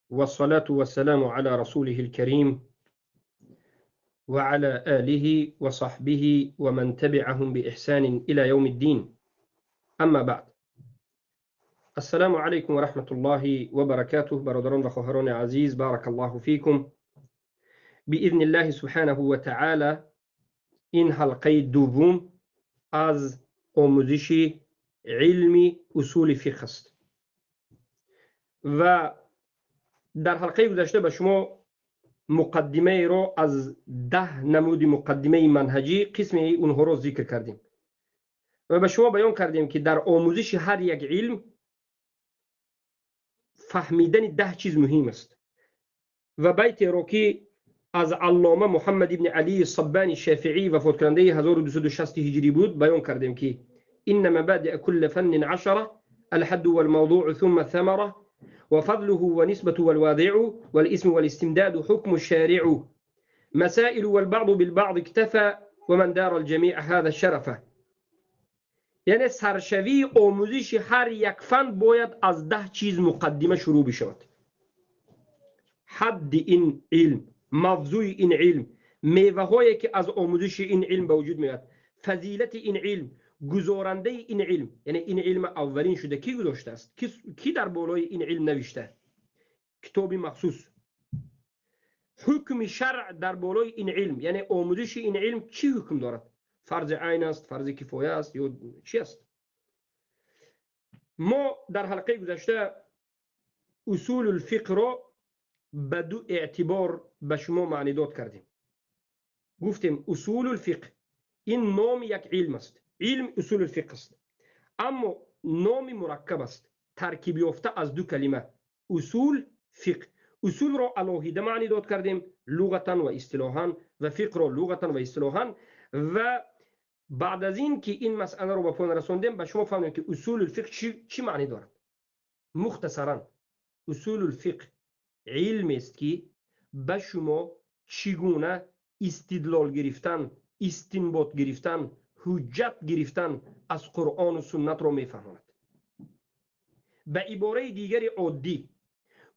والصلاة والسلام على رسوله الكريم وعلى آله وصحبه ومن تبعهم بإحسان إلى يوم الدين. أما بعد، السلام عليكم ورحمة الله وبركاته. برادران و خواهران عزیز، بارك الله فيكم. بإذن الله سبحانه وتعالى این حلقه دوم از آموزش علم اصول فقه است و در حلقه گذشته به شما مقدمه را از 10 نمود مقدمه منهجی قسم اونها را ذکر کردیم و به شما بیان کردیم که در آموزش هر یک علم فهمیدن 10 چیز مهم است و بیت را که از علامه محمد ابن علی صبانی شافعی وفات کننده 1260 هجری بود بیان کردیم که إن مبادئ كل فن 10 الحد والموضوع ثم الثمرة وفضله ونسبة والواضع والاسم والاستمداد حكم الشارع مسائل والبعض بالبعض اكتفى ومن دار الجميع هذا الشرفة. یعنی سرشوی آموزش هر یک فن باید از 10 چیز مقدمه شروع بشود. حد این علم، موضوع این علم، میوه که از آموزش این علم به وجود میاد، فضیلت این علم، گذارنده این علم، یعنی این علم اولین شده کی گذاشته است، کی در بالای این علم نوشته کتاب مخصوص، حکم شرع در بالای این علم، یعنی آموزش این علم چی حکم دارد، فرض عین است، فرض کفایه است یا چی است. ما در حلقه گذشته اصول الفقه را به دو اعتبار به شما معنی داد کردیم. گفتیم اصول الفقه این نام یک علم است، علم اصول الفقه است، اما نام مرکب است، ترکیب یافته از دو کلمه اصول فقه. اصول را علاهیده معنی داد کردیم لغتا و اصطلاحا و فقه را لغتا و اصطلاحا، و بعد از این که این مسئله را به پایان رساندیم به شما فهمیدیم که اصول الفقه چی معنی دارد. مختصرا اصول الفقه علم است که به شما چگونه استدلال گرفتن، استنباط گرفتن، حجت گرفتن از قرآن و سنت را میفهماند. به عباره دیگر عادی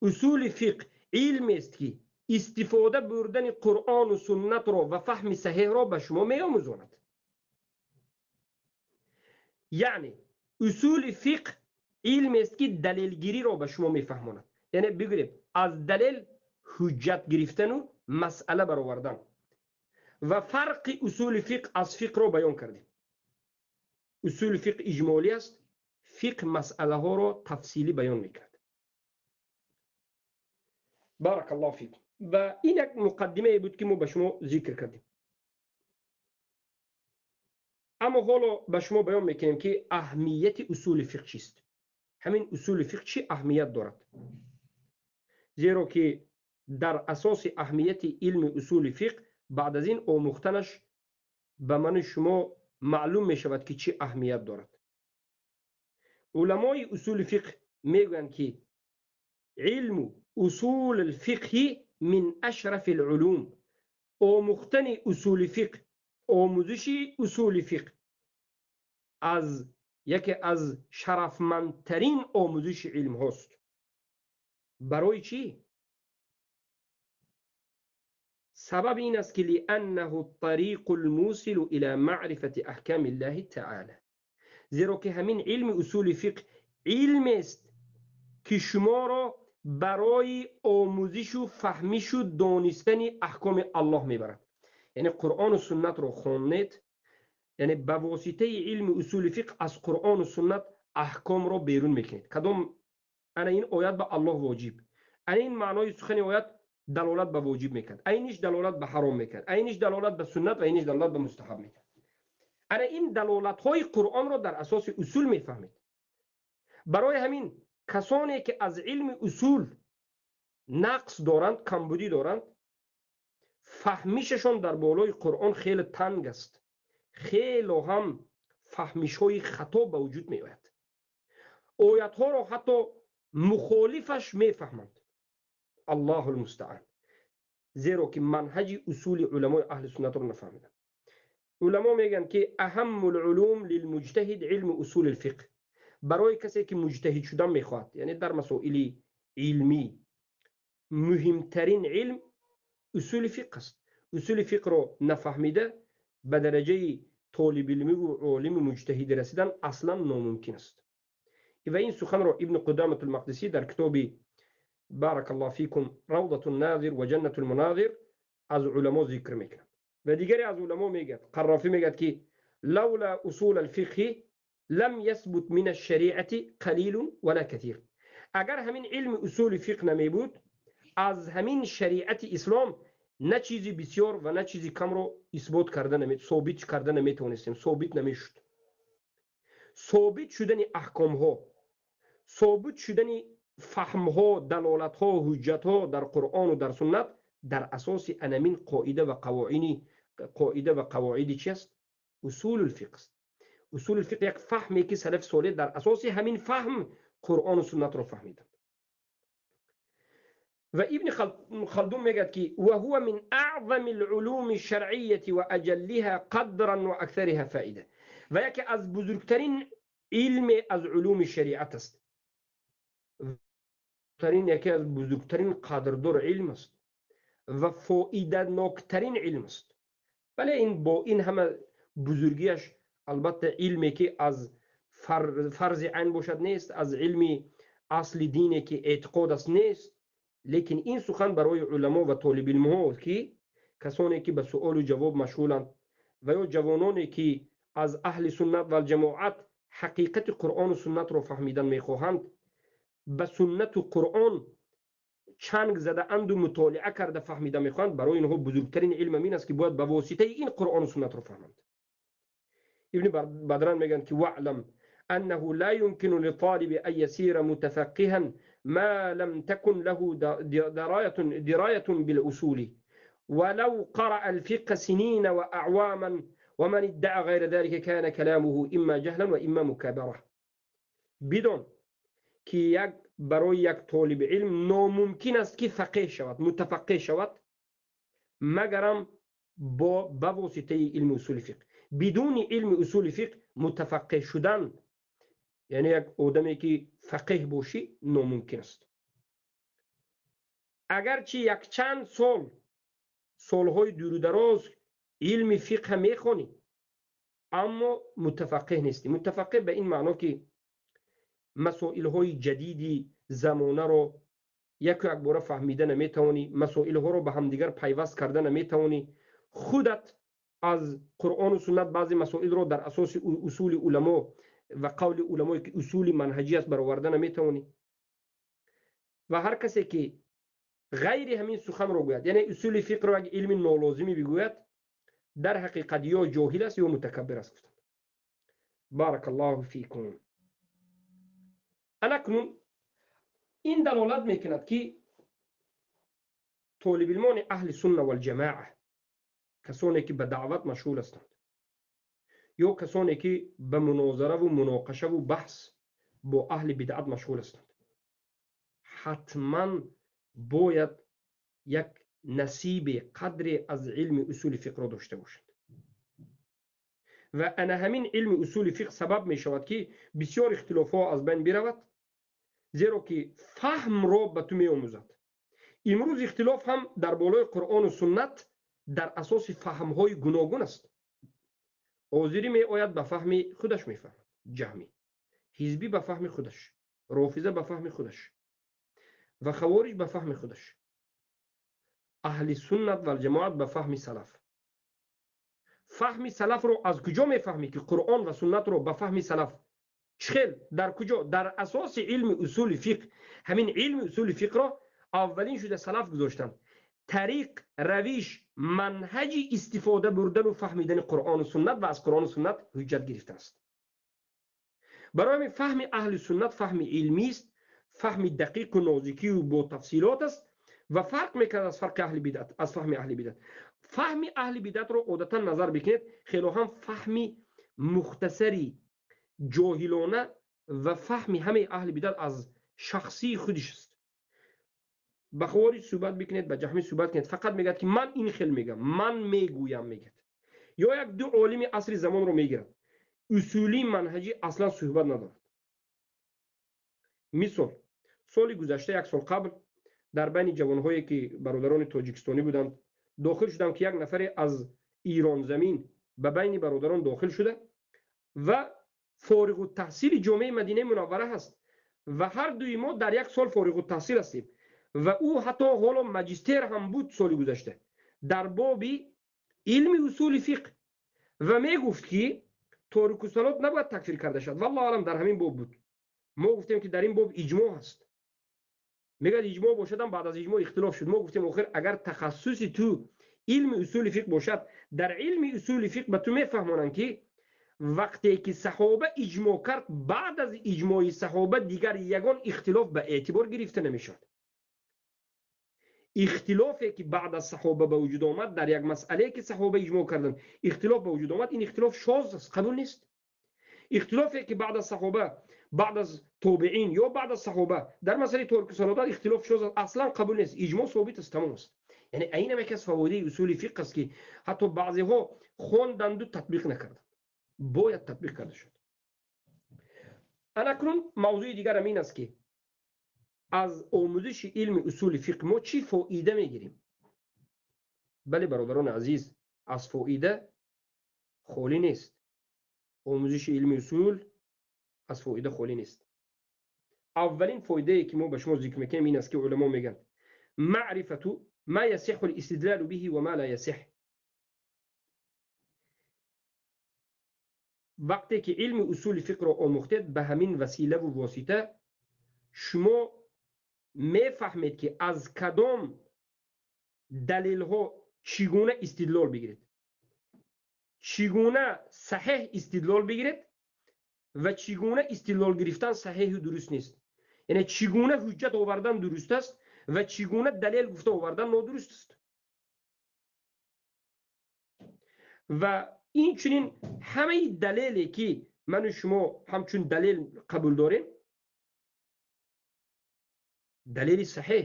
اصول فقه علم است که استفاده بردن قرآن و سنت را و فهم صحیح را به شما میآموزاند. یعنی اصول فقه علم است که دلیلگیری را به شما میفهماند، یعنی بگوییم از دلیل حجت گرفتن و مسئله برآوردن. و فرق اصول فقه از فقه را بیان کردیم. اصول فقه اجمالی است، فقه مسئله ها را تفصیلی بیان میکرد. بارک الله فیکم. و این یک مقدمه بود که ما به شما ذکر کردیم. اما حالا به شما بیان میکنیم که اهمیت اصول فقه چیست، همین اصول فقه چی اهمیت دارد، زیرا که در اساس اهمیت علم اصول فقه بعد از این آموختنش به من شما معلوم می شود که چی اهمیت دارد. علمای اصول فقه میگویند که علم اصول الفقه من اشرف العلوم. آموختن اصول فقه، آموزش اصول فقه از یکی از شرفمندترین آموزش علم هاست. برای چی؟ سبب این است که لأنه الطریق الموصل الى معرفة احکام الله تعالی، زیرا که همین علم اصول فقه علم است که شما را برای آموزش و فهمش و دانستن احکام الله میبرد. یعنی قرآن و سنت را خواند، یعنی به واسطه علم اصول فقه از قرآن و سنت احکام را بیرون میکنید. کدام انا این آیت به الله واجب، انا این معنای سخن آیت دلالت به واجب میکرد، اینش دلالت به حرام میکرد، اینش دلالت به سنت و اینش دلالت به مستحب میکرد. انا این دلالت های قرآن را در اساس اصول میفهمید. برای همین کسانی که از علم اصول نقص دارند، کمبودی دارند، فهمیششان در بالای قرآن خیلی تنگ است، خیلی هم فهمیش های خطا به وجود می آید. آیت ها را حتی مخالفش میفهمند. الله المستعان. زیرا که منهج اصول علمای اهل سنت را نفهمیدند. علما میگن که اهم العلوم للمجتهد علم اصول الفقه. برای کسی که مجتهد شدن میخواد، یعنی در مسائل علمی Муҳимтарин илм усули фиқҳ аст. Усули фиқҳро нафаҳмида ба дараҷаи толибилмиву олиму муҷтаҳид расидан аслан номумкин аст. Ва ин суханро Ибни Қудаматул Мақдисӣ дар китоби, баракаллоҳу фикум, Равдатун Назир ва Ҷаннатул Муназир аз уламо зикр мекунад. Ва дигаре аз уламо мегӯяд, Қаррофӣ мегӯяд, ки лаула усул алфиқҳи лам ясбут мин алшариати қалилун вала катир. Агар ҳамин илми усули фиқҳ намебуд, аз ҳамин шариати ислом на чизи бисёр ва на чизи камро исбот карда собит карда наметавонистем, собит намешуд. Собит шудани аҳкомҳо, собит шудани фаҳмҳо, далолатҳо, ҳуҷҷатҳо дар Қуръону дар суннат дар асоси анамин қоида ва қавоини қоида ва қавоиди чи аст? Усулул фиқҳ аст. Усулул фиқҳ як фаҳме, ки салаф солеҳ дар асоси ҳамин фаҳм Қуръону суннатро фаҳмиданд. Ва Ибни Халдун мегӯяд, ки ва ҳува мин аъзами алулуми шаръияти ва аҷаллиҳа қадран ва аксариҳа фоида. Ва яке аз бузургтарин илме аз улуми шариат аст, яке аз бузургтарин қадрдор илм аст ва фоиданоктарин илм аст. Бале, ин бо ин ҳама бузургиаш, албатта, илме ки аз фарзи айн бошад нест, аз илми асли дине ки эътиқод аст нест. Лекин ин сухан барои уламо ва толибилмҳо, ки касоне ки ба суолу ҷавоб машғуланд ва ё ҷавононе ки аз аҳли суннат валҷамоат ҳақиқати Қуръону суннатро фаҳмидан мехоҳанд, ба суннату Қуръон чанг задаанду мутолиа карда фаҳмида мехоҳанд, барои инҳо бузургтарин илм ин аст, ки бояд ба воситаи ин Қуръону суннатро фаҳманд. Ибни Бадран мегӯянд, ки ваълам أنه لا يمكن للطالب أن يسير متفقها ما لم تكن له دراية بالأصول، ولو قرأ الفقه سنين وأعواما، ومن ادعى غير ذلك كان كلامه إما جهلا وإما مكابرة. بدون ки як барои як толиби илм номумкин аст, ки фақеҳ шавад, мутафаққеҳ шавад, магарам бо ба воситаи илми усули фиқҳ. Бидуни илми усули фиқҳ мутафаққеҳ шудан, яъне як одаме ки фақеҳ бошӣ, номумкин аст. Агарчи якчанд сол, солҳои дурудароз илми фиқҳа мехонӣ, аммо мутафаққеҳ нестӣ. Мутафаққеҳ ба ин маъно, ки масоилҳои ҷадиди замонаро яку якбора фаҳмида наметавонӣ, масоилҳоро ба ҳамдигар пайваст карда наметавонӣ, худат аз Қуръону суннат баъзе масоилро дар асоси усули уламо ва қавли уламое ки усули манҳаҷӣ аст бароварда наметавонӣ. Ва ҳар касе ки ғайри ҳамин суханро гӯяд, яъне усули фиқҳро як илми нолозимӣ бигӯяд, дар ҳақиқат ё ҷоҳил аст, ё мутакаббир аст, гуфтанд. Баракаллоҳу фикум. Анакнун ин далолат мекунад, ки толибилмони аҳли сунна валҷамоа, касоне ки ба даъват машғул ҳастанд ё касоне ки ба мунозараву муноқашаву баҳс бо аҳли бидъат машғул ҳастанд, ҳатман бояд як насибе, қадре аз илми усули фиқҳро дошта бошанд. Ва ана ҳамин илми усули фиқҳ сабаб мешавад, ки бисёр ихтилофҳо аз байн биравад, зеро ки фаҳмро ба ту меомӯзад. Имрӯз ихтилоф ҳам дар болои Қуръону суннат дар асоси фаҳмҳои гуногун аст. Ҳозирӣ меояд, ба фаҳми худаш мефаҳмад, ҷаҳмӣ, ҳизбӣ ба фаҳми худаш, рофиза ба фаҳми худаш ва хавориҷ ба фаҳми худаш, аҳли суннат валҷамоат ба фаҳми салаф. Фаҳми салафро аз куҷо мефаҳмӣ, ки Қуръон ва суннатро ба фаҳми салаф чӣ хел, дар куҷо? Дар асоси илми усули фиқҳ. Ҳамин илми усули фиқҳро аввалин шуда салаф гузоштанд. Тариқ, равиш, манҳаҷи истифода бурдану фаҳмидани Қуръону суннат ва аз Қуръону суннат ҳуҷҷат гирифтан аст. Барои ҳамин фаҳми аҳли суннат фаҳми илмист, фаҳми дақиқу нозикию бо тафсилот аст ва фарқ мекунад аз фарқи аҳли бидъат, аз фаҳми аҳли бидъат. Фаҳми аҳли бидъатро одатан назар бикунед, хело ҳам фаҳми мухтасари ҷоҳилона ва фаҳми ҳамаи аҳли бидъат аз шахсии худиш аст. Ба хавориҷ суҳбат бикунед, ба ҷаҳмӣ суҳбат кунед, фақат мегӯяд, ки ман ин хел мегӯям, ман мегӯям, мегӯяд, ё як ду олими асри замонро мегирад, усулии манҳаҷӣ аслан суҳбат надорад. Мисол, соли гузашта, як сол қабл, Дар байни ҷавонҳое ки бародарони тоҷикистонӣ буданд дохил шудам, ки як нафаре аз Иронзамин ба байни бародарон дохил шуда ва фориғуттаҳсили ҷомеаи Мадинаи Мунаввара ҳаст ва ҳар дуи мо дар як сол фориғуттаҳсил ҳастем ва ӯ ҳатто ҳоло маҷистер ҳам буд соли гузашта дар боби илми усули фиқҳ ва мегуфт, ки торикусалот набояд такфир карда шавад. Валлоҳу аълам, дар ҳамин боб буд. Мо гуфтем, ки дар ин боб иҷмоъ ҳаст. Мегӯяд, иҷмоъ бошадам, баъд аз иҷмоъ ихтилоф шуд. Мо гуфтем, охир агар тахассуси ту илми усули фиқҳ бошад, дар илми усули фиқҳ ба ту мефаҳмонанд, ки вақте ки саҳоба иҷмоъ кард, баъд аз иҷмои саҳоба дигар ягон ихтилоф ба эътибор гирифта намешавад. Ихтилофе ки баъд аз саҳоба ба вуҷуд омад, дар як масъалае ки саҳоба иҷмоъ карданд ихтилоф ба вуҷуд омад, ин ихтилоф шоз аст, қабул нест. Ихтилофе ки баъд аз саҳоба, баъд аз тобеин ё баъд аз саҳоба дар масъалаи торики салот ихтилоф шоз аст, аслан қабул нест. Иҷмоъ собит аст, тамом аст. Яъне айнам яке аз фавоидаи усули фиқҳ аст, ки ҳатто баъзеҳо хонданду татбиқ накарданд, бояд татбиқ карда шуд. Анакнун мавзӯи дигарам ин аст, ки аз омӯзиши илми усули фиқҳ мо чӣ фоида мегирем? Бале, бародарони азиз, аз фоида холӣ нест. Омӯзиши илми усул аз фоида холӣ нест. Аввалин фоидае ки мо ба шумо зикр мекунем, ин аст, ки уламо мегӯянд: маърифату ма ясиҳу листидлалу биҳи ва ма ла ясиҳ. Вақте ки илми усули фиқҳро омӯхтед, ба ҳамин василаву восита шумо мефаҳмед, ки аз кадом далелҳо чӣ гуна истидлол бигиред, чӣ гуна саҳеҳ истидлол бигиред ва чӣ гуна истидлол гирифтан саҳеҳу дуруст нест, яъне чӣ гуна ҳуҷҷат овардан дуруст аст ва чӣ гуна далел гуфта овардан нодуруст аст. Ва инчунин ҳамаи далеле ки ману шумо ҳамчун далел қабул дорем, далели саҳеҳ,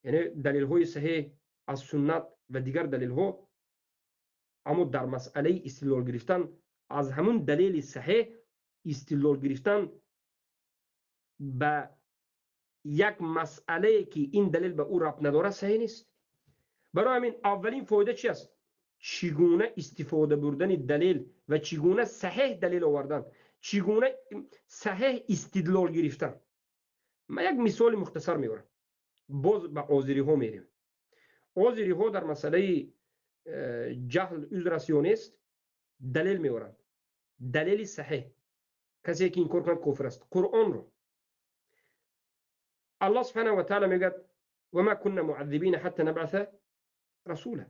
яъне далелҳои саҳеҳ аз суннат ва дигар далелҳо, аммо дар масъалаи истидлол гирифтан аз ҳамун далели саҳеҳ истидлол гирифтан ба як масъалае ки ин далел ба ӯ рабт надорад, саҳеҳ нест. Барои ҳамин аввалин фоида чи аст? Чӣ гуна истифода бурдани далел ва чӣ гуна саҳеҳ далел овардан, чӣ гуна саҳеҳ истидлол гирифтан. Ман як мисоли мухтасар меорам. Боз ба озириҳо мерем. Озириҳо дар масъалаи ҷаҳл узр аст ё нест далел меоранд, далели саҳеҳ: касе ки инкор кунад, кофир аст. Қуръонро Аллоҳ субҳанаҳу ва таъала мегӯяд: вама кунна муаззибина ҳатта набъаса расула.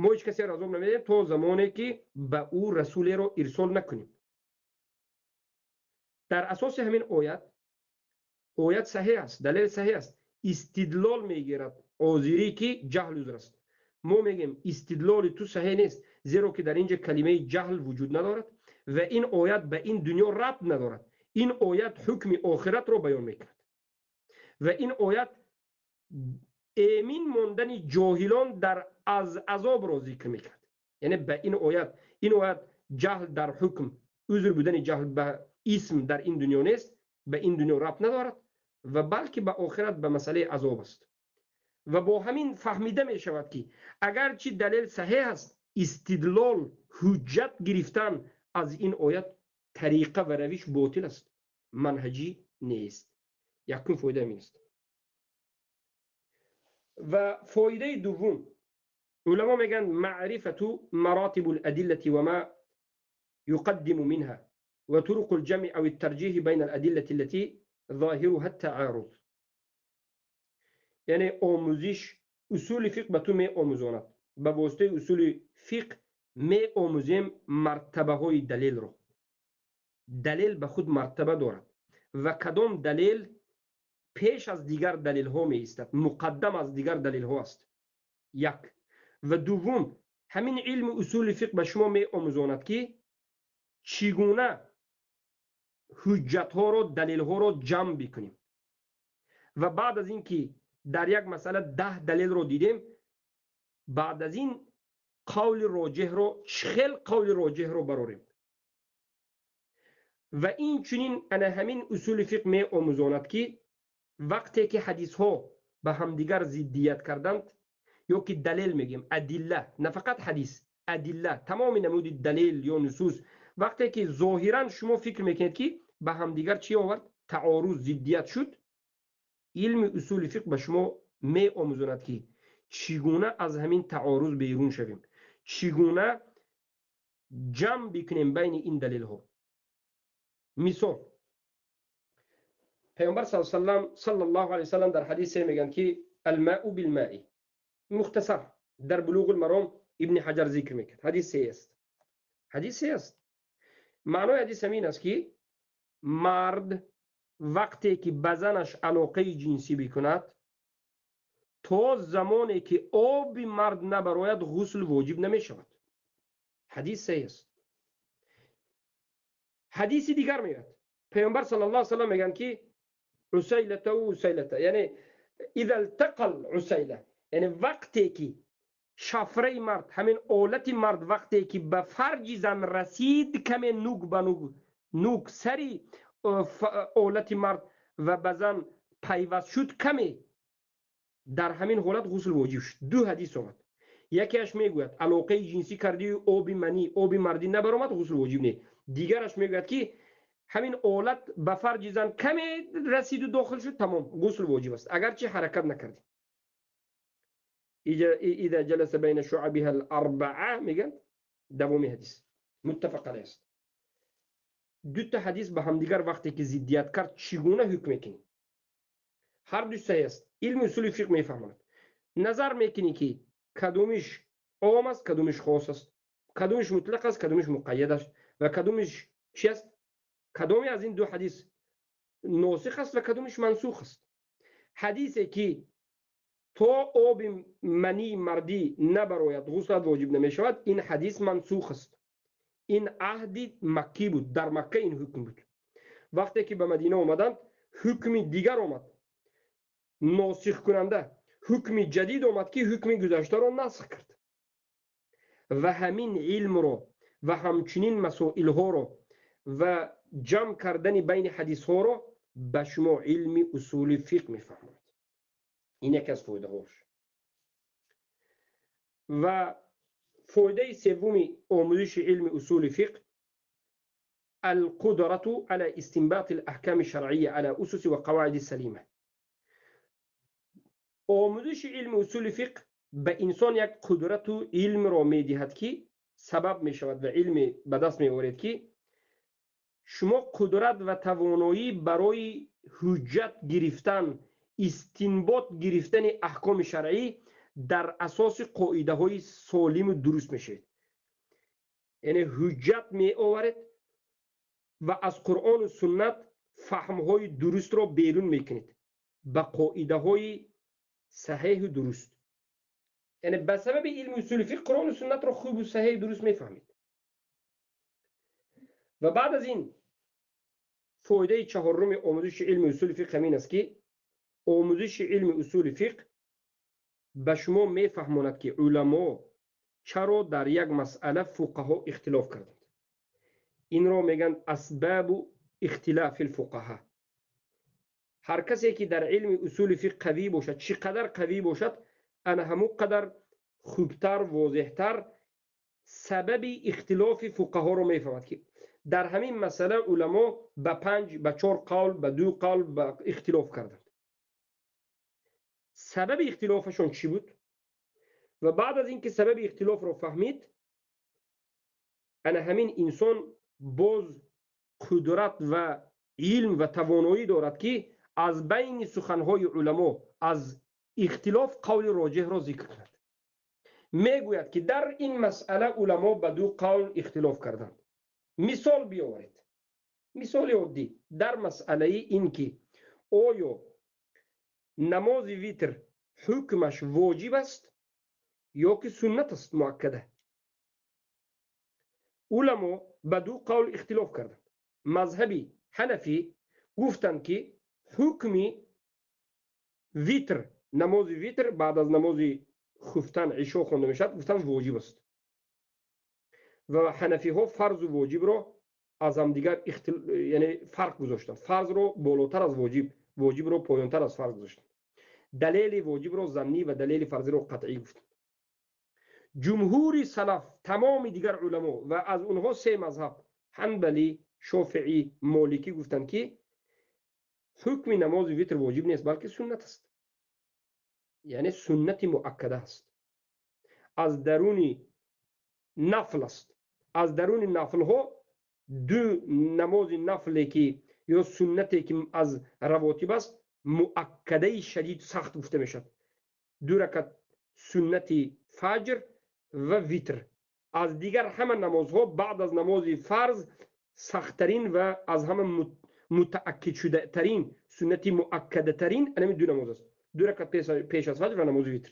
Мо ҳеҷ касеро азоб намедиҳем то замоне ки ба ӯ расулеро ирсол накунем. Дар асоси ҳамин оят, оят саҳеҳ аст, далел саҳеҳ аст, истидлол мегирад озирӣ, ки ҷаҳл узр аст. Мо мегӯем, истидлоли ту саҳеҳ нест, зеро ки дар инҷа калимаи ҷаҳл вуҷуд надорад ва ин оят ба ин дунё рабт надорад. Ин оят ҳукми охиратро баён мекунад ва ин оят эмин мондани ҷоҳилон дар аз азобро зикр мекунад. Яъне ба ин оят ҷаҳл дар ҳукм, узр будани ҷаҳл ба исм дар ин дунё нест, ба ин дунё рабт надорад ва балки ба охират, ба масъалаи азоб аст. Ва бо ҳамин фаҳмида мешавад, ки агарчи далел саҳеҳ аст, истидлол, ҳуҷҷат гирифтан аз ин оят тариқа ва равиш ботил аст, манҳаҷӣ нест. Якум фоида ҳамин аст. Ва фоидаи дуввум, уламо мегӯянд: маърифату маротибу ладиллати ва ма юқаддиму минҳа ва туруқу лҷамъи ав ттарҷиҳи байна аладиллати аллати зоҳируҳа ттаарруз. Яъне омӯзиш усули фиқҳ ба ту меомӯзонад, ба воситаи усули фиқҳ меомӯзем мартабаҳои далелро. Далел ба худ мартаба дорад ва кадом далел пеш аз дигар далелҳо меистад, муқаддам аз дигар далелҳо аст, як. Ва дуввум, ҳамин илми усули фиқҳ ба шумо меомӯзонад, ки чӣ гуна ҳуҷҷатҳоро, далелҳоро ҷамъ бикунем ва баъд аз ин ки дар як масъала 10 далелро дидем, баъд аз ин қавли роҷеҳро, чӣ хел қавли роҷеҳро барорем. Ва инчунин ана ҳамин усули фиқҳ меомӯзонад, ки Вақте ки ҳадисҳо ба ҳамдигар зиддият карданд, ё ки далел мегӯем, адилла, на фақат ҳадис, адилла, тамоми намуди далел ё нусус, вақте ки зоҳиран шумо фикр мекунед, ки ба ҳамдигар чӣ овард? Таоруз, зиддият шуд, илми усули фиқҳ ба шумо меомӯзонад, ки чӣ гуна аз ҳамин таоруз берун шавем, чӣ гуна ҷамъ бикунем байни ин далелҳо. Мисол, Паёмбар саллаллоҳу алайҳи васаллам дар ҳадисе мегӯянд, ки الماء بالماء. Мухтасар дар Булуғул Маром Ибни Ҳаҷар зикр мекард. Ҳадис се аст. Ҳадис се аст. Маънои ҳадис ҳамин аст, ки мард вақте ки ба занаш алоқаи ҷинсӣ бикунад, то замоне ки оби мард набарояд, ғусл воҷиб намешавад. Ҳадис се аст. Ҳадиси дигар меояд. Паёмбар саллаллоҳу алайҳи васаллам мегӯянд, ки عسيلة عسيلة, яъне إذا التقى العسيلة, яъне вақте ки шафраи мард, ҳамин олати мард, вақте ки ба фарҷи зан расид, каме нук ба нук, нук сари олати мард ва ба зан пайваст шуд каме, дар ҳамин ҳолат ғусл воҷиб шуд. Ду ҳадис омад. Якеаш мегӯяд, алоқаи ҷинсӣ кардию оби манӣ, оби мардӣ набаромад, ғусл воҷиб не. Дигараш мегӯяд, ки ҳамин олат ба фарҷи зан каме расиду дохил шуд, тамом, ғусл воҷиб аст, агарчи ҳаракат накардӣ. إذا جلس بين شعبها الأربعة мегӯянд. Давоми ҳадис муттафақ алайҳ аст. Дута ҳадис ба ҳамдигар вақте ки зиддият кард, чӣ гуна ҳукм мекунӣ? Ҳар ду саҳеҳ аст. Илми усули фиқҳ мефаҳмонад. Назар мекунӣ, ки кадомиш ом аст, кадомиш хос аст, кадомиш мутлақ аст, кадомиш муқайяд аст ва кадомиш чи аст, кадоме аз ин ду ҳадис носих аст ва кадомиш мансух аст. Ҳадисе ки то оби мании мардӣ набарояд, ғуслат воҷиб намешавад, ин ҳадис мансух аст. Ин аҳди маккӣ буд, дар Макка ин ҳукм буд. Вақте ки ба Мадина омаданд, ҳукми дигар омад, носихкунанда, ҳукми ҷадид омад, ки ҳукми гузаштаро насх кард. Ва ҳамин илмро ва ҳамчунин масоилҳоро ва ҷамъ кардани байни ҳадисҳоро ба шумо илми усули фиқҳ мефаҳмонад. Ин яке аз фоидаҳош. Ва фоидаи севуми омӯзиши илми усули фиқҳ: القدرة على استنباط الأحكام الشرعية على أسس وقواعد سليمة. Омӯзиши илми усули фиқҳ ба инсон як қудрату илмро медиҳад, ки сабаб мешавад ва илме ба даст меоред, ки шумо қудрат ва тавоноӣ барои ҳуҷҷат гирифтан, истинбот гирифтани аҳкоми шаръӣ дар асоси қоидаҳои солиму дуруст мешавед. Яъне ҳуҷҷат меоваред ва аз Қуръону суннат фаҳмҳои дурустро берун мекунед ба қоидаҳои саҳеҳу дуруст. Яъне ба сабаби илми усули фиқҳ Қуръону суннатро хубу саҳеҳу дуруст мефаҳмед. Ва баъд аз ин фоидаи чаҳоруми омӯзиши илми усули фиқҳ ҳамин аст, ки омӯзиши илми усули фиқҳ ба шумо мефаҳмонад, ки уламо чаро дар як масъала, фуқаҳо ихтилоф карданд. Инро мегӯянд أسباب اختلاف الفقهاء. Ҳар касе ки дар илми усули фиқҳ қавӣ бошад, чӣ қадар қавӣ бошад, ана ҳамон қадар хубтар, возеҳтар сабаби ихтилофи фуқаҳоро мефаҳмад, ки дар ҳамин масъала уламо ба панҷ, ба чор қавл, ба ду қавл ба ихтилоф карданд, сабаби ихтилофашон чӣ буд. Ва баъд аз ин ки сабаби ихтилофро фаҳмид, ана ҳамин инсон боз қудрат ва илм ва тавоноӣ дорад, ки аз байни суханҳои уламо, аз ихтилоф қавли роҷеҳро зикр кунад. Мегӯяд, ки дар ин масъала уламо ба ду қавл ихтилоф карданд. Мисол биёваред, мисоли оддӣ: дар масъалаи ин ки оё намози витр ҳукмаш воҷиб аст ё ки суннат аст муаккада, уламо ба ду қавл ихтилоф карданд. Мазҳаби ҳанафӣ гуфтанд, ки ҳукми витр, намози витр, баъд аз намози хуфтан, ишо хонда мешавад, гуфтанд, воҷиб аст. Ва ҳанафиҳо фарзу воҷибро аз ҳамдигар, яъне фарқ гузоштанд, фарзро болотар аз воҷиб. воҷибро поёнтар аз фарз гузоштанд. Далели воҷибро заннӣ ва далели фарзиро қатъӣ гуфтанд. Ҷумҳури салаф, тамоми дигар уламо ва аз онҳо се мазҳаб ҳанбалӣ, шофиӣ, моликӣ гуфтанд, ки ҳукми намози витр воҷиб нест, балки суннат аст, яъне суннати муаккада аст, аз даруни нафл аст. Аз даруни нафлҳо ду намози нафле ки ё суннате ки аз равотиб аст, муаккадаи шадид сахт гуфта мешавад. Ду ракат суннати фаҷр ва витр. Аз дигар ҳама намозҳо баъд аз намози фарз сахттарин ва аз ҳама мутааккидшудатарин суннати муаккадатарин анами ду намоз аст: ду ракат пеш аз фаҷр ва намози витр.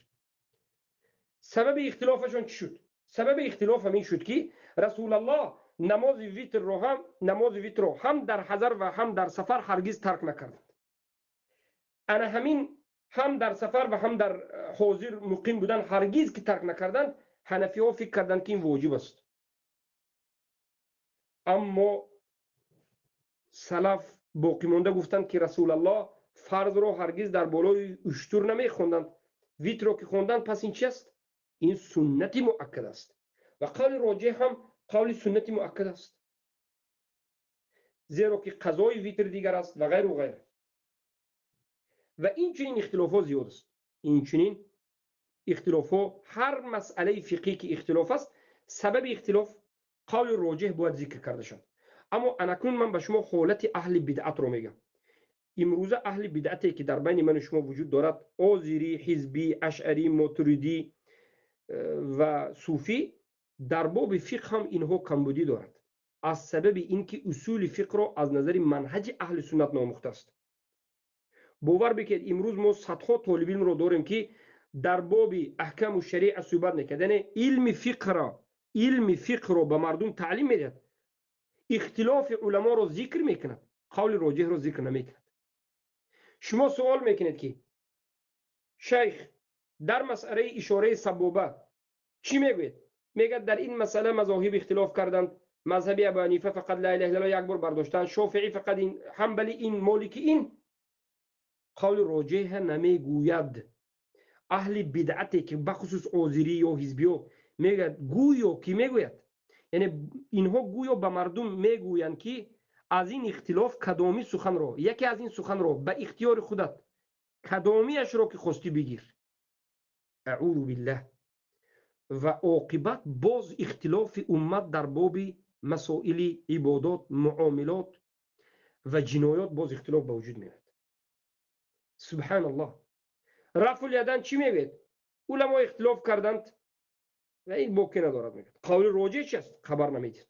Сабаби ихтилофашон чӣ шуд? Сабаби ихтилоф ҳамин шуд, ки Расулаллоҳ намози витрро ҳам дар ҳазар ва ҳам дар сафар ҳаргиз тарк накарданд. Ана ҳамин ҳам дар сафар ва ҳам дар ҳозир муқим будан ҳаргиз ки тарк накарданд, ҳанафиҳо фикр карданд, ки ин воҷиб аст. Аммо салаф боқимонда гуфтанд, ки Расулаллоҳ фарзро ҳаргиз дар болои уштур намехонданд, витрро ки хонданд, пас ин чи аст? Ин суннати муаккад аст. Ва қавли роҷеҳ ҳам қавли суннати муаккад аст, зеро ки қазои витр дигар аст ва ғайру ғайр. Ва инчунин ихтилофҳо зиёд аст. Инчунин ихтилофҳо, ҳар масъалаи фиқҳӣ ки ихтилоф аст, сабаби ихтилоф, қавли роҷеҳ бояд зикр карда шавад. Аммо анакнун ман ба шумо ҳолати аҳли бидъатро мегӯям. Имрӯза аҳли бидъате ки дар байни ману шумо вуҷуд дорад, озирӣ, ҳизбӣ, ашъарӣ, мотуридӣ ва суфӣ, дар боби фиқҳ ҳам инҳо камбудӣ дорад, аз сабаби ин ки усули фиқҳро аз назари манҳаҷи аҳли суннат наомӯхтааст. Бовар бикунед, имрӯз мо садҳо толибилмро дорем, ки дар боби аҳкаму шариа суҳбат мекард, яъне илми фиқҳро ба мардум таълим медиҳад, ихтилофи уламоро зикр мекунад, қавли роҷеҳро зикр намекунад. Шумо суол мекунед, ки шайх, дар масъалаи ишораи сабоба чӣ мегӯед? Мегӯяд, дар ин масъала мазоҳиб ихтилоф карданд. Мазҳаби Абу Ҳанифа фақат ла илаҳа иллаллоҳ як бор бардоштанд, Шофиӣ фақат ин, Ҳанбали ин, Молики ин. Қавли роҷеҳа намегӯяд. Аҳли бидъате ки бахусус озирӣ ё ҳизбиё мегӯяд, гӯё ки мегӯяд, яъне инҳо гӯё ба мардум мегӯянд, ки аз ин ихтилоф кадоми суханро, яке аз ин суханро ба ихтиёри худат кадомиашро ки хостӣ бигир. Аъузу биллаҳ. Ва оқибат боз ихтилофи уммат дар боби масоили ибодот, муомилот ва ҷиноёт боз ихтилоф ба вуҷуд меояд. Субҳаналлоҳ. Рафъулядан чӣ мегӯяд? Уламо ихтилоф карданд ва ин боке надорад, мегӯяд. Қавли роҷеҳ чи аст, хабар намедиҳад.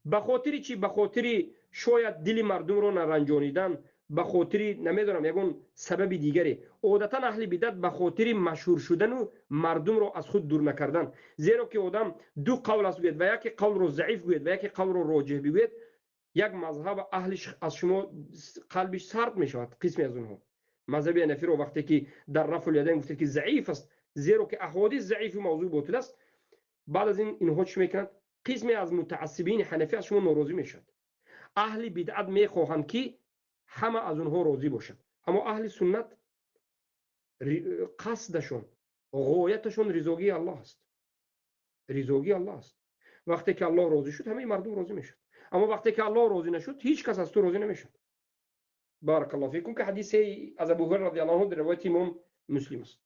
Ба хотири чӣ? Ба хотири шояд дили мардумро наранҷонидан, ба хотири намедонам ягон сабаби дигаре. Одатан аҳли бидат ба хотири машҳур шудану мардумро аз худ дур накардан, зеро ки одам ду қавл аст гӯяд ва яке қавлро заиф гӯяд ва яке қавлро роҷеҳ бигӯяд, як мазҳаб аҳлиш аз шумо қалбиш сард мешавад. Қисме аз онҳо мазҳаби ҳанафиро вақте ки дар рафъулядайн гуфтед, ки заиф аст, зеро ки аҳодис заифу мавзӯи ботил аст, баъд аз ин инҳо чӣ мекунанд? Қисме аз мутаассибини ҳанафӣ аз шумо норозӣ мешавад. Аҳли бидъат мехоҳанд, ки ҳама аз онҳо розӣ бошад, аммо аҳли суннат қасдашон, ғояташон ризогии Аллоҳ аст, ризогии Аллоҳ аст. Вақте ки Аллоҳ розӣ шуд, ҳамаи мардум розӣ мешавад, аммо вақте ки Аллоҳ розӣ нашуд, ҳеҷ кас аз ту розӣ намешавад. Баракаллоҳу фикум, ки ҳадисе аз Абу Ҳурайра радиаллоҳу анҳу дар ривояти имом Муслим аст.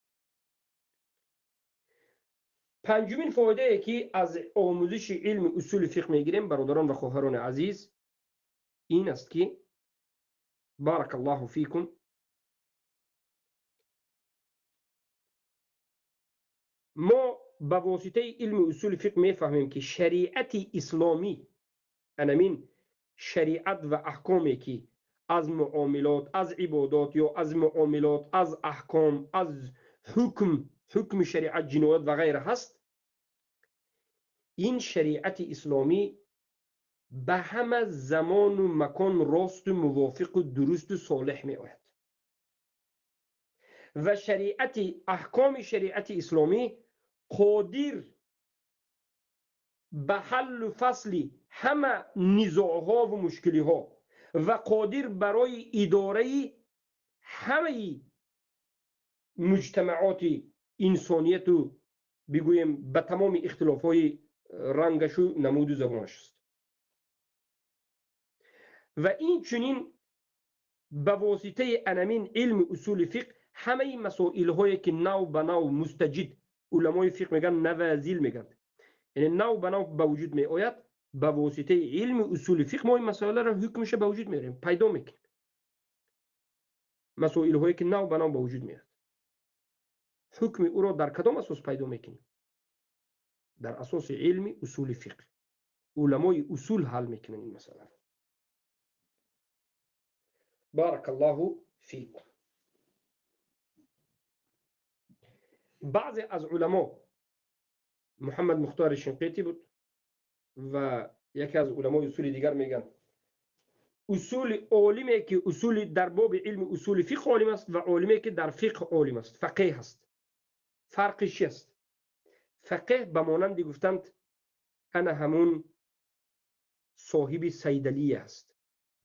Панҷумин фоидае ки аз омӯзиши илми усули фиқҳ мегирем, бародарон ва хоҳарони азиз, ин аст, ки баракаллоҳу фикум, мо ба воситаи илми усули фиқҳ мефаҳмем, ки шариати исломӣ, анамин шариат ва аҳкоме ки аз муомилот, аз ибодот ё аз муомилот, аз аҳком, аз ҳукм, ҳукми шариат, ҷиноят ва ғайра ҳаст, ин шариати исломӣ ба ҳама замону макон росту мувофиқу дурусту солеҳ меояд ва шариати, аҳкоми шариати исломӣ қодир ба ҳаллу фасли ҳама низоъҳову мушкилиҳо و قادر برای اداره همه مجتمعات انسانیت و بگوییم به تمام اختلاف‌های رنگش و نمود و زبانش است. و این چنین به واسطه انمین علم اصول فقه همه مسائل هایی که نو به نو مستجد، علمای فقه میگن نوازیل میگن، یعنی نو به نو به وجود می آید، به واسطه علم اصول فقه ما این مسائل را حکمش به وجود میاریم، پیدا میکنیم. مسائل هایی که نو به نو به وجود میاد، حکم او را در کدام اساس پیدا میکنیم؟ در اساس علم اصول فقه. علمای اصول حل میکنن این مسئله. بارک الله فیکم. بعضی از علما، محمد مختار شنقیطی بود و یکی از علمای اصول دیگر، میگن اصول عالمی که اصول در باب علم اصول فقه عالم است و عالمی که در فقه عالم است، فقیه است. فرقش چیست؟ فقیه به مانند گفتند انا همون صاحب صیدلیه است.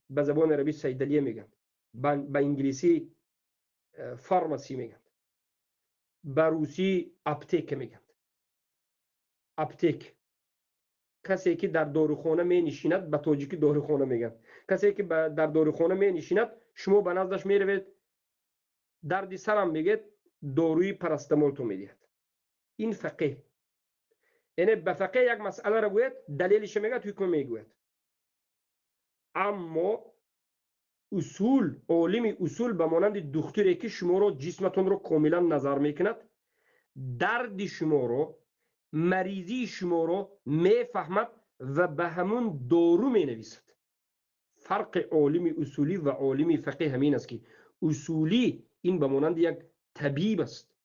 به زبان عربی صیدلیه میگن، به انگلیسی pharmacy میگن، به روسی аптека میگن. аптек کسی که در داروخانه می نشیند، به تاجیکی داروخانه میگن. کسی که در داروخانه می نشیند، شما به نزدش میروید، دردی سرم میگید، داروی پراستامول تو میدهد. این فقیه، یعنی به فقیه یک مسئله را گوید، دلیلش میگه، حکم میگوید. اما اصول، عالم اصول به مانند دکتری که شما را جسمتون رو کاملا نظر میکند، درد شما رو، مریضی شما رو میفهمد و به همون دارو مینویسد. فرق عالم اصولی و عالم فقیه همین است که اصولی این به مانند یک طبیب است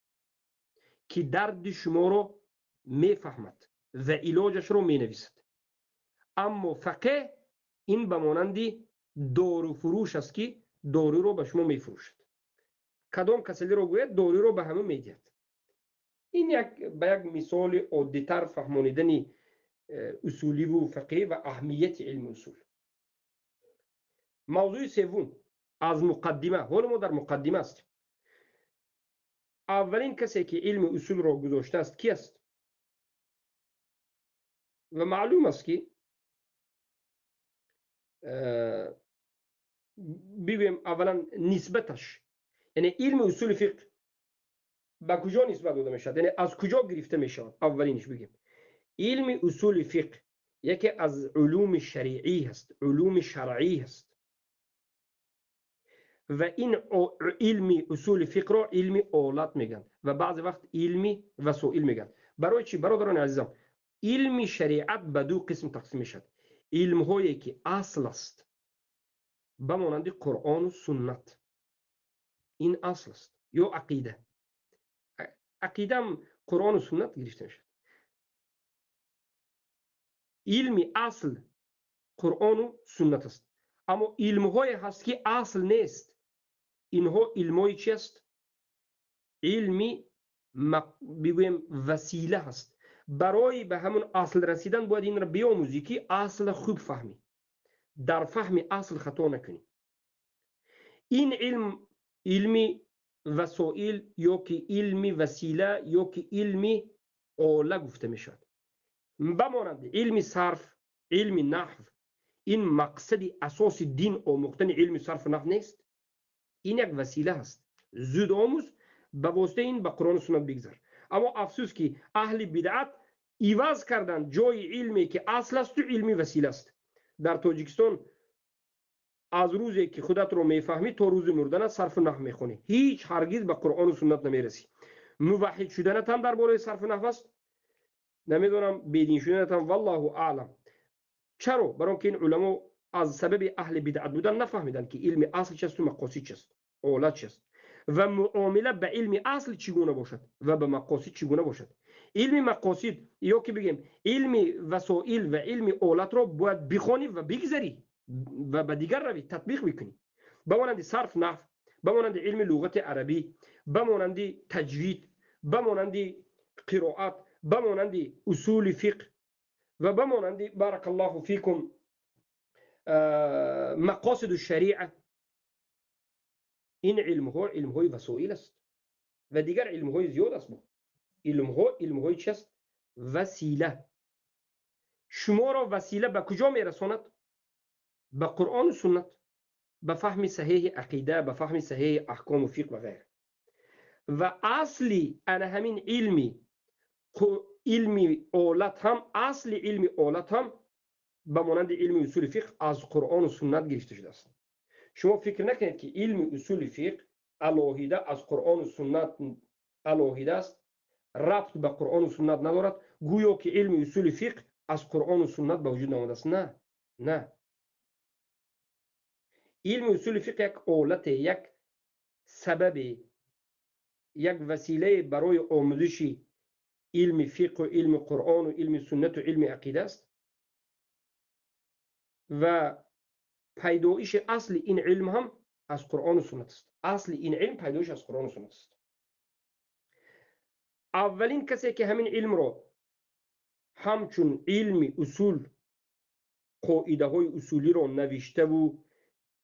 که درد شما رو میفهمد و علاجش رو مینویسد. اما فقیه این به مانند دارو فروش است که دارو رو به شما میفروشد. کدام کسلی رو گوید، دارو رو به همه میدهد. این یک به یک مثال عادی‌تر فهمانیدن اصولی و فقهی و اهمیت علم اصول. موضوع سوم از مقدمه، حالا ما در مقدمه است. اولین کسی که علم اصول را گذاشته است کی است؟ و معلوم است که ببینیم اولا نسبتش، یعنی علم اصول فقه به کجا نسبت داده میشود، یعنی از کجا گرفته میشود. اولینش بگیم علم اصول فقه یکی از علوم شریعی هست، علوم شرعی هست و این علم اصول فقه را علم آلات میگن و بعضی وقت علم وسائل میگن. برای چی برادران عزیزم؟ علم شریعت به دو قسم تقسیم میشود: علم هایی که اصل است به مانند قرآن و سنت، این اصل است، یا عقیده. عقیده هم قرآن و سنت گرفته میشود. علم اصل قرآن و سنت است. اما علم های هست که اصل نیست. اینها علم های چی است؟ علمی بگویم وسیله هست. برای به همون اصل رسیدن باید این را بیاموزی که اصل خوب فهمی، در فهم اصل خطا نکنی. این علم علمی وسائل یا که علمی وسیله یا که علمی آله گفته می شود. بمانند علم صرف، علم نحو، این مقصد اساس دین آموختن علم صرف و نحو نیست. این یک وسیله است. زود آموز، به واسطه این به قرآن و سنت بگذر. اما افسوس که اهل بدعت عوض کردن جای علمی که اصل است و علمی وسیله است. در تاجیکستان از روزی که خودت رو میفهمی تا روز مردنت صرف و نحو میخونی، هیچ هرگز به قرآن و سنت نمیرسی. موحد شدنت هم درباره صرف و نحو است، نمیدونم بیدین شدنت هم، والله اعلم. چرا؟ برای اینکه این علما از سبب اهل بدعت بودن نفهمیدن که علم اصل چیست و مقاصد چیست، آلت چیست و معامله به علم اصل چگونه باشد و به مقاصد چگونه باشد. علم مقاصد یا که بگیم علم وسائل و علم آلت را باید بخوانی و بگذری و به دیگر روی تطبیق بکنی. به مانند صرف نحو، به مانند علم لغت عربی، به مانند تجوید، به مانند قرائت، به مانند اصول فقه و به مانند بارک الله فیکم مقاصد الشریعه، این علم‌ها علم‌های وسایل است و دیگر علم‌های زیاد است. علم‌ها علم‌های چی است؟ وسیله. شما را وسیله به کجا میرساند؟ به قرآن و سنت، به فهم صحیح عقیده، به فهم صحیح احکام و فقه و غیره. و اصلی انا همین علمی آلت هم، اصل علمی آلت هم به مانند علم اصول فقه از قرآن و سنت گرفته شده است. شما فکر نکنید که علم اصول فقه علاهیده از قرآن و سنت علاهیده است، ربط به قرآن و سنت ندارد، گویا که علم اصول فقه از قرآن و سنت به وجود آمده است. نه، نه. علم اصول فقه یک آلت، یک سبب، یک وسیله برای آموزش علم فقه و علم قرآن و علم سنت و علم عقیده است و پیدایش اصل این علم هم از قرآن و سنت است. اصل این علم پیدایش از قرآن و سنت است. اولین کسی که همین علم را همچون علم اصول، قاعده های اصولی را نوشته و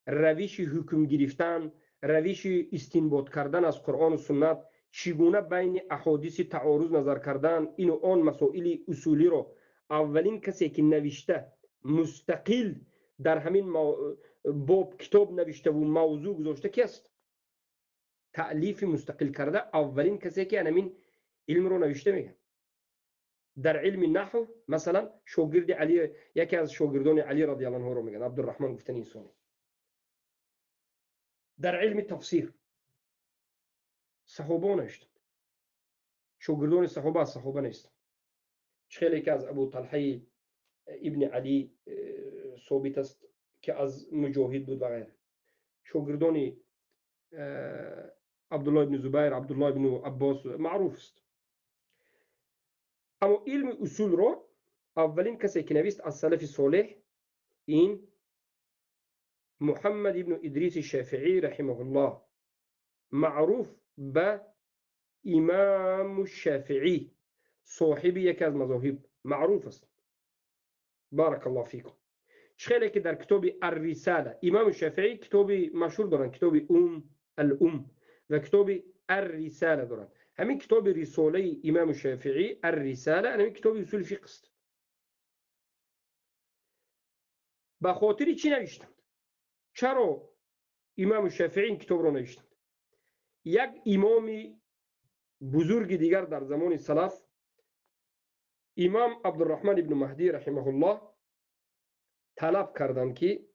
روش حکم گرفتن، روش استنباط کردن از قرآن و سنت، چگونه بین احادیث تعارض نظر کردن، این و آن مسائل اصولی را اولین کسی که نوشته، مستقل در همین باب کتاب نوشته و موضوع گذاشته کی است؟ تألیف مستقل کرده اولین کسی که همین علم رو نوشته میگه. در علم نحو مثلا شاگرد علی، یکی از شاگردان علی رضی الله عنه رو میگن، عبدالرحمن گفتن انسانی. در علم تفسیر صحابه نوشتند، شاگردان صحابه از صحابه نیستند. خیلی که از ابو طلحه ابن علی ثابت است که از مجاهد بود و غیره. شاگردان عبدالله ابن زبیر، عبدالله ابن عباس معروف است. اما علم اصول را اولین کسی که نوشت از سلف صالح این محمد ابن ادریس شافعی رحمه الله، معروف به امام الشافعی، صاحب یکی از مذاهب معروف است. بارک الله فیکم. خیلی که در کتاب الرساله امام شافعی کتاب مشهور دارن، کتاب ام الام و کتاب الرساله دارن. همین کتاب رساله امام شافعی الرساله همین کتاب اصول فقه است. به خاطر چی نوشتند؟ چرا امام شافعی این کتاب رو نوشتند؟ یک امام بزرگ دیگر در زمان سلف، امام عبدالرحمن ابن مهدی رحمه الله، طلب کردند که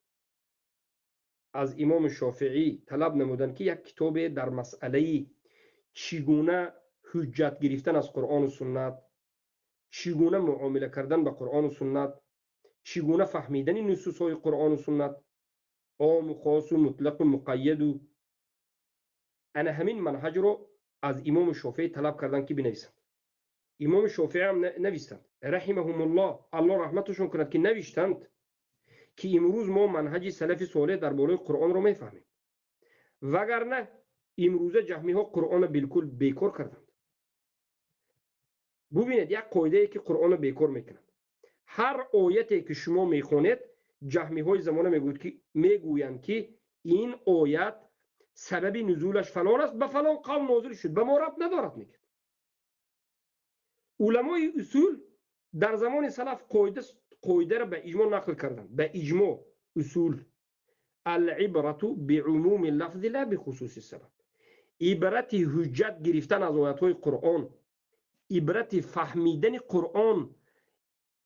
از امام شافعی طلب نمودند که یک کتاب در مسئله چگونه حجت گرفتن از قرآن و سنت، چگونه معامله کردن با قرآن و سنت، چگونه فهمیدن نصوص های قرآن و سنت، عام و خاص و مطلق و مقید و انا همین منهج رو از امام شافعی طلب کردند که بنویسند. امام شافعی هم نویسند رحمهم الله، الله رحمتشون کند که نوشتند که امروز ما منهج سلف صالح در بالای قرآن رو میفهمیم، وگرنه امروزه جهمی ها قرآن بالکل بیکار کردند. ببینید یک قاعده ای که قرآن رو بیکار میکنند، هر آیتی که شما میخونید جهمی های زمانه میگویند که این آیت سبب نزولش فلان است، به فلان قوم نازل شد، به ما ربط ندارد میگه. علمای اصول در زمان سلف قاعده را به اجماع نقل کردند، به اجماع اصول العبرة بعموم اللفظ لا بخصوص السبب. عبرت حجت گرفتن از آیات های قرآن، عبرت فهمیدن قرآن،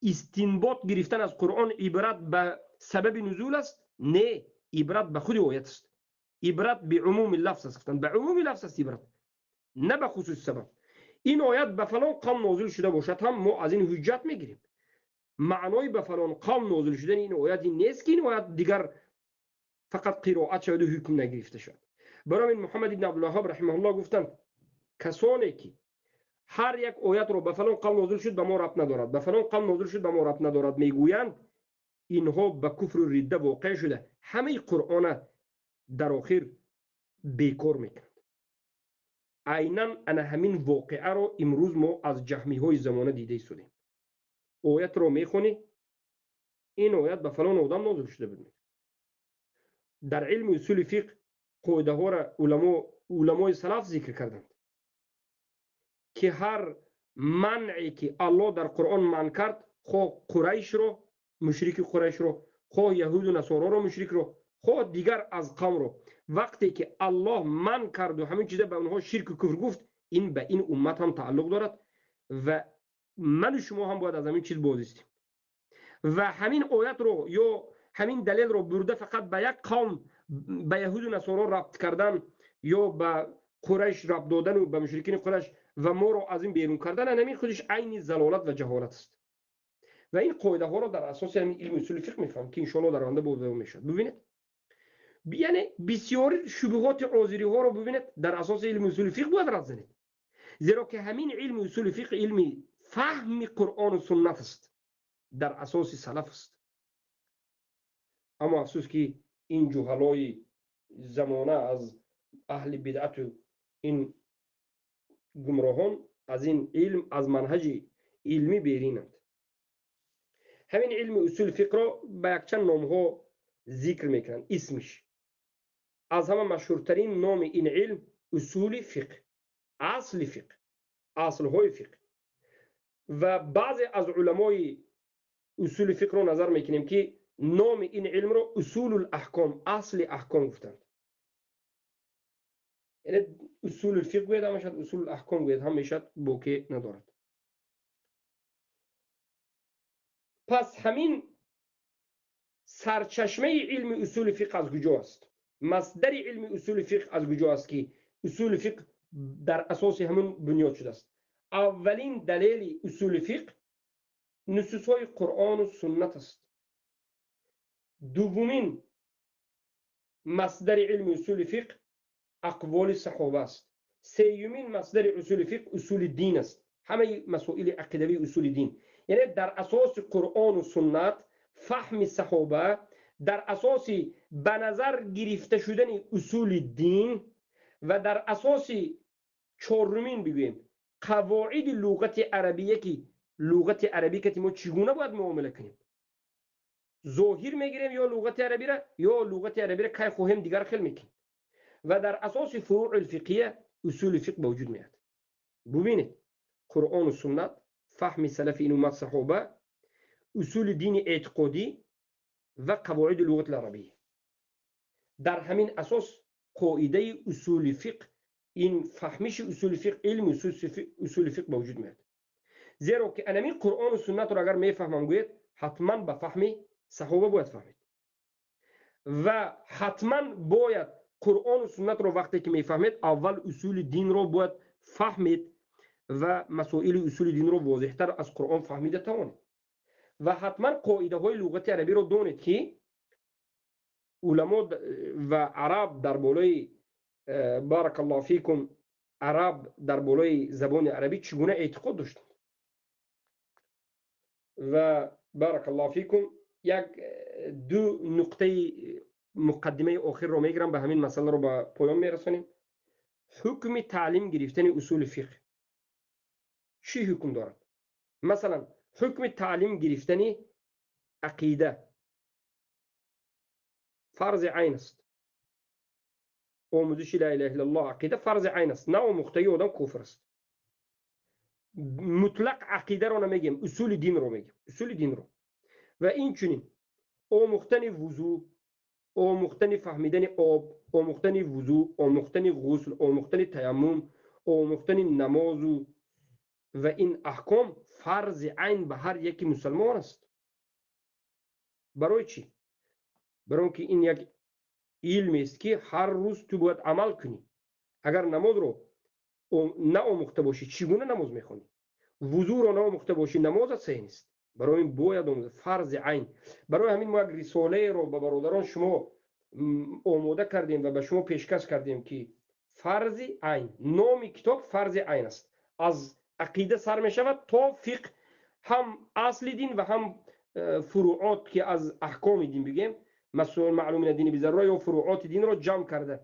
استنباط گرفتن از قرآن عبرت به سبب نزول است؟ نه، عبرت به خود آیت است. عبرت به عموم لفظ است، گفتن به عموم لفظ است عبرت، نه به خصوص سبب. این آیت به فلان قوم نازل شده باشد هم ما از این حجت میگیریم. معنای به فلان قوم نازل شدن این آیت این نیست که این آیت دیگر فقط قرائت شود و حکم نگرفته شود. برای این محمد بن عبدالوهاب رحمه الله گفتند کسانی که هر یک آیت رو به فلان قوم نازل شد به ما ربط ندارد، به فلان قوم نازل شد به ما ربط ندارد میگویند، اینها به کفر و رده واقع شده، همه قرآن در آخر بیکار میکنند. عینا انا همین واقعه رو امروز ما از جهمی های زمانه دیده ایستادیم. آیت رو میخونی، Ин оят ба фалон одам нозил шуда буд. Дар илми усули фиқҳ қоидаҳоро уламои салаф зикр карданд, ки ҳар манъе ки Аллоҳ дар Қуръон манъ кард, хоҳ Қурайшро, мушрики Қурайшро, хоҳ яҳуду насороро, мушрикро, хоҳ дигар аз қавмро, вақте ки Аллоҳ манъ карду ҳамин чиза ба онҳо ширку куфр гуфт, ин ба ин уммат ҳам тааллуқ дорад ва ману шумо ҳам бояд аз ҳамин чиз бозистем. Ва ҳамин оятро ё ҳамин далелро бурда фақат ба як қавм, ба яҳуду насоро рабт кардан ё ба Қурайш рабт додану ба мушрикини Қурайш ва моро аз ин берун кардан, ҳамин худиш айни залолат ва ҷаҳолат аст. Ва ин қоидаҳоро дар асоси ҳамин илми усули фиқҳ мефаҳмем, ки иншоаллоҳ дар оянда боз мешавад. Бибинед, яъне бисёри шубҳоти озириҳоро бибинед, дар асоси илми усули фиқҳ бояд рад занед, зеро ки ҳамин илми усули фиқҳ илми фаҳми Қуръону суннат аст, дар асоси салаф аст. Аммо афсӯс, ки ин ҷуҳалои замона аз аҳли бидъату ин гумроҳон аз ин илм, аз манҳаҷи илмӣ беринанд. Ҳамин илми усули фиқҳро ба якчанд номҳо зикр мекунанд. Исмиш аз ҳама машҳуртарин номи ин илм усули фиқҳ, асли фиқҳ, аслҳои фиқҳ. Ва баъзе аз уламои усули фиқҳро назар мекунем, ки номи ин илмро усулул аҳком, асли аҳком гуфтанд. Яъне усулул фиқҳ гӯяд ҳам мешавад, усулул аҳком гӯяд ҳам мешавад, боке надорад. Пас ҳамин сарчашмаи илми усули фиқҳ аз куҷо аст? Масдари илми усули фиқҳ аз куҷо аст, ки усули фиқҳ дар асоси ҳамун бунёд шудааст? Аввалин далели усули фиқҳ нусусҳои Қуръону суннат аст. Дуввумин масдари илми усули фиқҳ ақволи саҳоба аст. Сеюмин масдари усули фиқҳ усули дин аст, ҳамаи масоили ақидавии усули дин. Яъне дар асоси Қуръону суннат, фаҳми саҳоба, дар асоси ба назар гирифта шудани усули дин ва дар асоси чорумин бигӯем қавоиди луғати арабия, ки луғати арабӣ ки мо чӣ гуна бояд муомила кунем, зоҳир мегирем ё луғати арабиро, ё луғати арабиро кай хоҳем дигар хел мекунем. Ва дар асоси фуруъи фиқҳия усули фиқҳ ба вуҷуд меояд. Бубинед, Қуръону суннат, фаҳми салафи ин уммат саҳоба, усули дини эътиқодӣ ва қавоиди луғати арабия. Дар ҳамин асос қоидаи усули фиқҳ, ин фаҳмиши усули фиқҳ, илми усули фиқҳ ба вуҷуд меояд. Зеро ки анамин Қуръону суннатро агар мефаҳмам гӯед, ҳатман ба фаҳми саҳоба бояд фаҳмид ва ҳатман бояд Қуръону суннатро вақте ки мефаҳмед, аввал усули динро бояд фаҳмед ва масоили усули динро возеҳтар аз Қуръон фаҳмида тавонед ва ҳатман қоидаҳои луғати арабиро донед, ки уламо ва араб дар болои, баракаллоҳу фикум, араб дар болои забони арабӣ чӣ гуна эътиқод доштанд. Ва баракаллоҳу фикум, як ду нуқтаи муқаддимаи охирро мегирам, ба ҳамин масъаларо ба поён мерасонем. Ҳукми таълим гирифтани усули фиқҳ чӣ ҳукм дорад? Масалан, ҳукми таълим гирифтани ақида фарзи айн аст. Омӯзиши ла илаҳа иллаллоҳ, ақида фарзи айн аст. Наомӯхтаги одам куфр аст. Мутлақ ақидаро намегем, усули динро мегем, усули динро. Ва инчунин омӯхтани вузӯ, омӯхтани фаҳмидани об, омӯхтани вузӯ, омӯхтани ғусл, омӯхтани таяммум, омӯхтани намозу ва ин аҳком фарзи айн ба ҳар яки мусалмон аст. Барои чӣ? Барои он ки ин як илмест, ки ҳар рӯз ту бояд амал кунӣ. Агар намозро наомӯхта бошӣ, чӣ гуна намоз мехонӣ? Вузӯро наомӯхта бошӣ, намозат саҳеҳ нест. Барои ин бояд омӯзад, фарзи айн. Барои ҳамин мо як рисолаеро ба бародарон шумо омода кардем ва ба шумо пешкаш кардем, ки фарзи айн, номи китоб фарзи айн аст. Аз ақида сар мешавад то фиқҳ, ҳам асли дин ва ҳам фуруот, ки аз аҳкоми дин бигем, масоил маълумина дини бизарура ё фуруоти динро ҷамъ карда,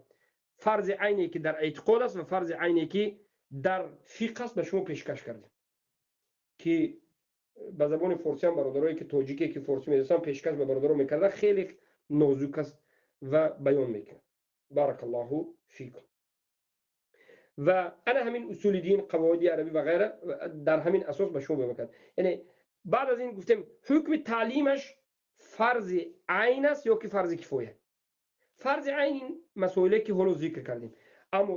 фарзи айне ки дар эътиқод аст ва фарзи айне ки дар фиқҳ аст ба шумо пешкаш кардем, ки Ба забони форсӣ ҳам бародарое ки тоҷике ки форсӣ медонистанд, пешкаш ба бародаро мекарда, хеле нозук аст ва баён мекунад. Баракаллоҳу фикум. Ва ана ҳамин усули дин, қавоиди арабӣ ва ғайра дар ҳамин асос ба шумо баён мекард. Яъне баъд аз ин гуфтем, ҳукми таълимаш фарзи айн аст ё ки фарзи кифоя. Фарзи айн ин масоиле ки ҳоло зикр кардем, аммо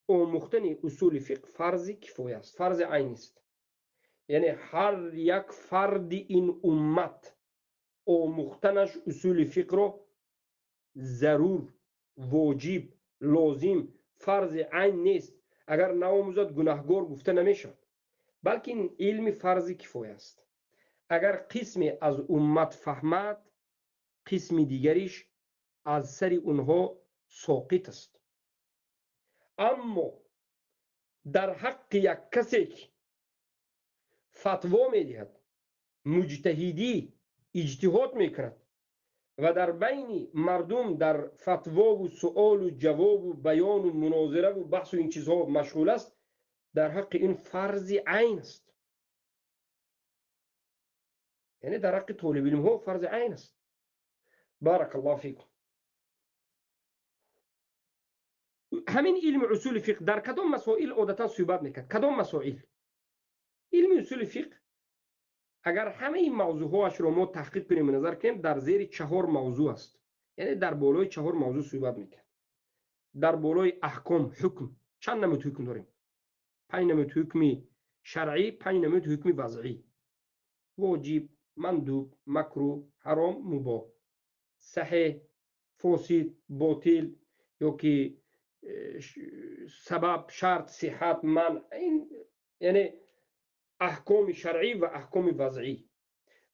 омӯхтани усули фиқҳ фарзи кифоя аст, фарзи айн нест. Яъне ҳар як фарди ин уммат омӯхтанаш усули фиқҳро зарур, воҷиб, лозим, фарзи айн нест. Агар наомӯзад, гунаҳгор гуфта намешавад, балки ин илми фарзи кифоя аст. Агар қисме аз уммат фаҳмад, қисми дигариш аз сари онҳо соқит аст. Аммо дар ҳаққи як касе ки фатво медиҳад, муҷтаҳидӣ, иҷтиҳод мекунад ва дар байни мардум дар фатвову суолу ҷавобу баёну мунозираву баҳсу ин чизҳо машғул аст, дар ҳаққи ин фарзи айн аст. Яъне дар ҳаққи толибилмҳо фарзи айн аст. Баракаллоҳу фикум. Ҳамин илми усули фиқҳ дар кадом масоил одатан суҳбат мекард? Кадом масоил? Илми усули фиқҳ агар ҳамаи мавзӯъҳоашро мо таҳқиқ кунем, назар кунем, дар зери чаҳор мавзӯъ аст. Яъне дар болои чаҳор мавзӯъ суҳбат мекард. Дар болои аҳком, ҳукм. Чанд намуд ҳукм дорем? 5 намуд ҳукми шаръӣ, 5 намуд ҳукми вазъӣ. Воҷиб, мандуб, макрӯҳ, ҳаром, мубоҳ, саҳеҳ, фосид, ботил ё ки сабаб, шарт, сиҳат, манъ. Ин яъне аҳкоми шаръӣ ва аҳкоми вазъӣ.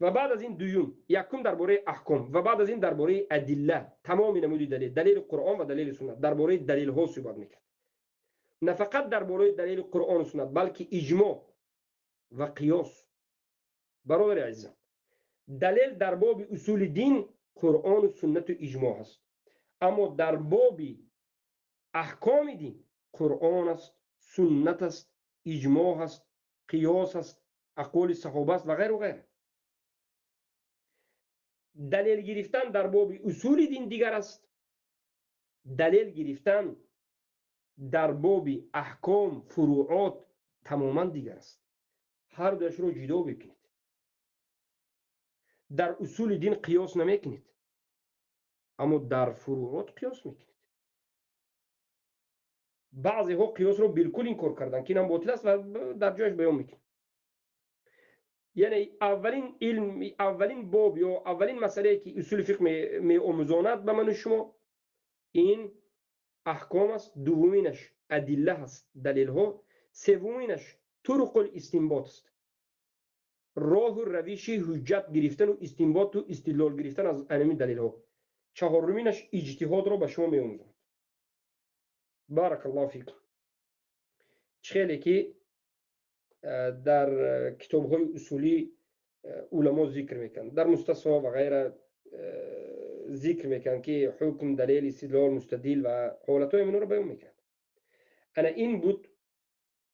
Ва баъд аз ин дуюм, якум дар бораи аҳком ва баъд аз ин дар бораи адилла, тамоми намуди далел, далели Қуръон ва далели суннат, дар бораи далелҳо суҳбат мекард. На фақат дар бораи далели Қуръону суннат, балки иҷмоъ ва қиёс. Бародари азизам, далел дар боби усули дин Қуръону суннату иҷмоъ аст, аммо дар боби аҳкоми дин Қуръон аст, суннат аст, иҷмоъ аст, қиёс аст, ақволи саҳоба аст ва ғайру ғайра. Далел гирифтан дар боби усули дин дигар аст, далел гирифтан дар боби аҳком, фуруъот тамоман дигар аст. Ҳар дуяшро ҷудо бикунед. Дар усули дин қиёс намекунед, аммо дар фуруъот қиёс мекунед. Баъзеҳо қиёсро билкул инкор карданд, ки инам ботил аст ва дар ҷояш баён мекунем. Яъне аввалин илм, аввалин боб ё аввалин масъалае ки усули фиқҳ меомӯзонад ба ману шумо, ин аҳком аст. Дуввуминаш адилла ҳаст, далелҳо. Севуминаш туруқул истинбот аст, роҳу равиши ҳуҷҷат гирифтану истинботу истидлол гирифтан аз анами далелҳо. Чаҳоруминаш иҷтиҳодро ба шумо меомӯзонад. Баракаллоҳу фикум. Чӣ хеле ки дар китобҳои усулӣ уламо зикр мекунанд, дар мустасфо ва ғайра зикр мекунанд, ки ҳукм, далел, истидлол, мустадил ва ҳолатҳои инҳоро баён мекунанд. Ана ин буд,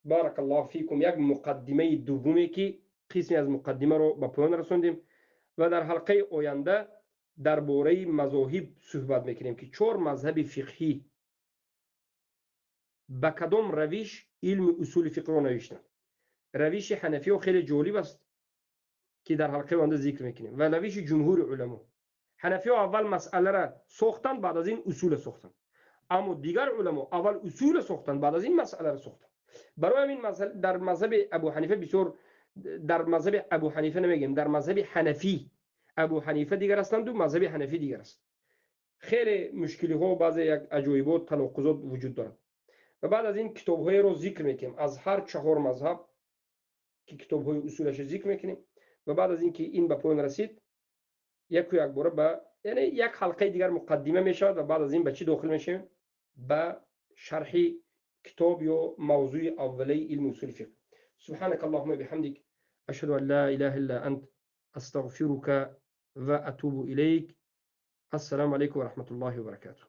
баракаллоҳу фикум, як муқаддимаи дуввуме ки қисме аз муқаддимаро ба поён расондем ва дар ҳалқаи оянда дар бораи мазоҳиб суҳбат мекунем, ки 4 мазҳаби фиқҳӣ ба кадом равиш илми усули фиқҳро навиштанд. Равиши ҳанафиҳо хеле ҷолиб аст ки дар ҳалқаи оянда зикр мекунем, ва равиши ҷумҳури уламо. Ҳанафиҳо аввал масъаларо сохтанд, баъд аз ин усула сохтанд. Аммо дигар уламо аввал усула сохтанд, баъд аз ин масъаларо сохтанд. Барои ҳамин дар мазҳаби Абу Ҳанифа бисёр, дар мазҳаби Абу Ҳанифа намегӯем, дар мазҳаби ҳанафӣ Абу Ҳанифа дигар ҳастанд, мазҳаби ҳанафӣ дигар аст. Хеле мушкилиҳо, баъзе як аҷоибот, таноқузот вуҷуд дорад. Ва баъд аз ин китобҳоеро зикр мекунем аз ҳар 4 мазҳаб ки китобҳои усулашро зикр мекунем, ва баъд аз ин ки ин ба поён расид, яку якбора ба, яъне як ҳалқаи дигар муқаддима мешавад ва баъд аз ин ба чӣ дохил мешавем? Ба шарҳи китоб ё мавзӯи аввалаи илми усули фиқҳ. Субҳанака Аллоҳумма биҳамдик, ашҳаду ан ла илаҳа илла ант, астағфирука ва атубу илайк. Ассалому алайкум ва раҳматуллоҳи ва баракатуҳ.